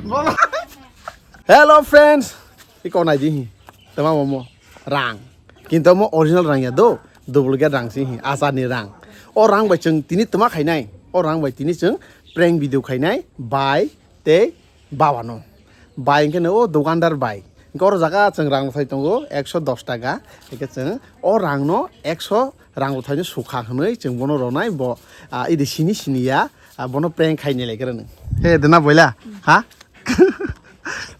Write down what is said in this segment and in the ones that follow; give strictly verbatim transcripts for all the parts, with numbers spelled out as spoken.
Hello friends, iko nai di hi, tama momo rang, kintu mo original rang ya do, duplicate rang si hi, asani rang. O rang bai chwng tini tama khainai, o rang bai tini chwng prank video khainai, bai tei baba no. Bai hwnkhe no o dukandar bai. Hwnkhe oro jaga chwng rang thai tongo ekso dos taka, hwnkhe chwng o rang no ekso rang rwthaino sukha hwnwi chwng bono ronai bo, ah, idi sini sini ya, ah, bono prank khaini lai khe rwnwi. He dena boila, ha?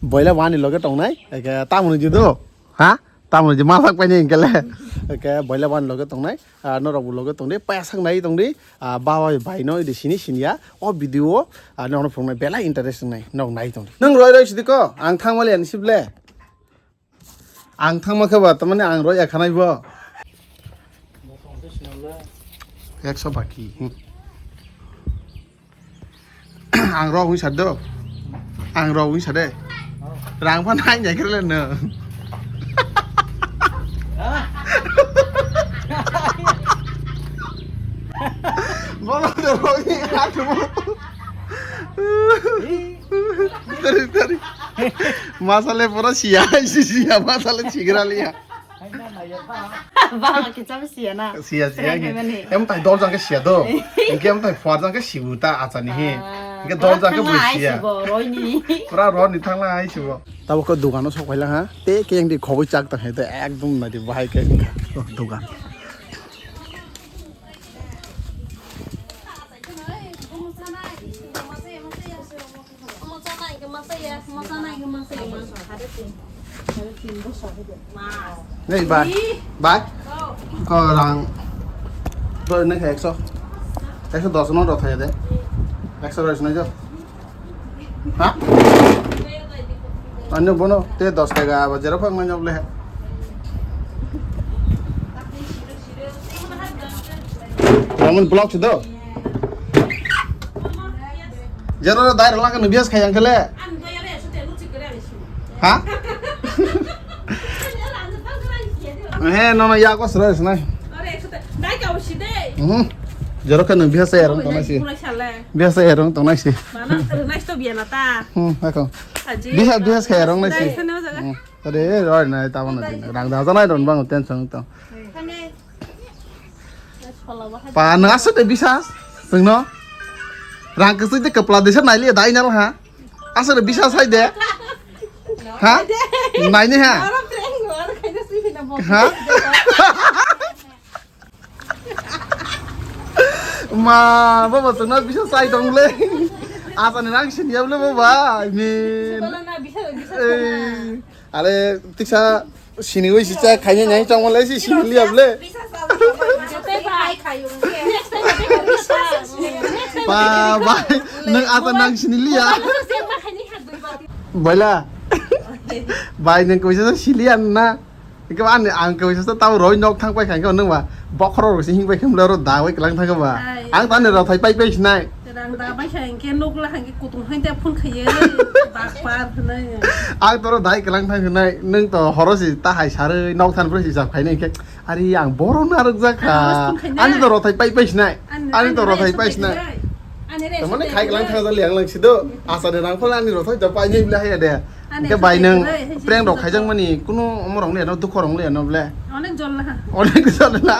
Boila wani loge tongnai, eke tamoni judo, ha? Tamoni je masak paini engkele. Eke boila wani loge tongnai, ah, norok bo loge tongdi, paya sak nai tongdi, ah, babai bai no idi sini sini ya, o video o, ah, nono phungnai belai interest wngnai, nok nai tongdi. Nang roi roi sidi ko, ang thangmali ani sible. Ang thangma khe ba, tamani ang roi ekhanai bo. Ekso baki. Hmm. Ang rok wi sado. Ang rok wi sade. Rang phan hai nyai kre no. Bono de rok ni atumo. Tari, tari. Masale pura siya, siya, masale sigra liya. Baba kicham siya na. Siya, siya. Prank ni. Em tai dol jang ke siya do. Em ke em tai fuar jang ke sibu ta acha ni hi. Ah, ke dol jang ke bu siya. Bo roi ni. Pura ro ni thang la ai sibo. Tabo ko dukan o sok phai la ha. Te ke yang di khogoi chak ta hai te ekdom na di bahai ke dukan. Nei bai. Bai. Ko rang. Doi ne ekso. Ekso dos no rok thaya de. Ekso rok sinai jo. Ha? Ano bono te dos taka ba jero phang manjok le. Ramen block sido. Jero dai rang lang bias khayang kele. Ha? He, no, no, ya ko sura is nai. Mhm. Jero ka nang biasa ya rong tongnai si. Biasa ya rong tongnai si. Hmm, ako. Bisa, bisa kaya rong nai si. Hmm. Tadi roi nai tamo na din. Rang da janai don bang tension to. Pa nang asa de bisa. Tengno. Rang kesui de kepala desa nai liya dai nal ha. Asa de bisa sai de. Ha? Nai ni ha. Ha? Ma, baba, chwngno bisa chai tong le. Asani rang sini ya le, baba. I mean. Ei, ale tiksa sini oi si cha khaini nai chong le si sini liya le. Ba, ba, nang asa nang sini liya. Baila. Bai nang ko bisa sili an na. Hingke ba ani ang kaisa sa tamo roi nok thang pai kha hingke nung ba bokhorok rok se hing pai khe mle oro da bai kelang thang ba. Hai. Ang tani rok thai pai pai sinai. Rang da bai kha hingke nok la hingke kutung hai da phun khaye. Bak par hwnai. Ang toro dai kelang thang hwnai nung to horo si ta hai saroi nok than pro si jap khainai hingke ari ang boro narwk jak kha. Ang phun khainai. Ani to rok thai pai pai sinai. Ani, ani to ani rok thai pai sinai. Ani re. Tamani khai kelang thang jali ang lang sido. Asa de rang phol ani rok thai jap pai nai bla hai de. Hingke bai nung prank rok khaijak mani kunu omo rok le no dukho rok le no ble. Onek jol na. Onek jol na.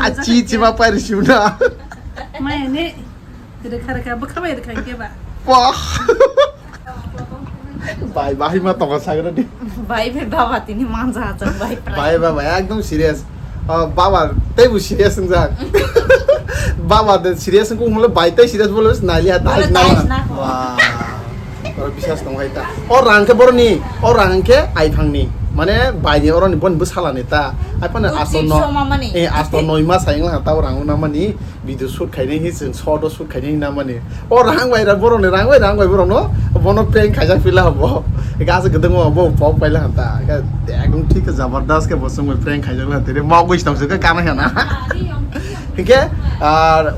Achi chi ma pai risi na. Mai ne. Rekha rekha bwkha bai rekha hingke ba. Wah. Bai bai ma tonga sagra di. Bai bai baba tini manja hachang bai prank. Bai baba ekdom serious. Oh, baba tei bo serious wngjak. Baba de serious wngkuk hwnle bai tei serious bole nai liya dai na. Wah. Oro bisas tong hai ta. O rang khe boroni, o rang khe ai phangni. Mane bai ni oroni bon bwsala ni ta. Ai phano asto no. Eh, asto noi ma sai wngla ta o rang na mani. Video shoot khainai hi chwng short o shoot khainai na mani. O rang bai ra boroni rang bai rang bai borokno bono prank khaijak pila bo. Gas gdeng o bo pok paila hanta. Ekdom thik khe jabardast khe bo chwng bai prank khaijak la tiri mok bai tong se khe kana hana. Hingke ar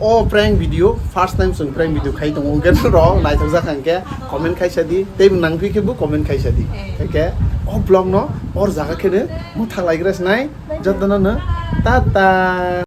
o prank video first time chwng prank video khai tongo hingke ro naithok jak hingke comment khaisa di tei nang phi khe bo comment khaisa di. Hingke o vlog no or jaga khe no mutha lai gra sinai jotono no tata.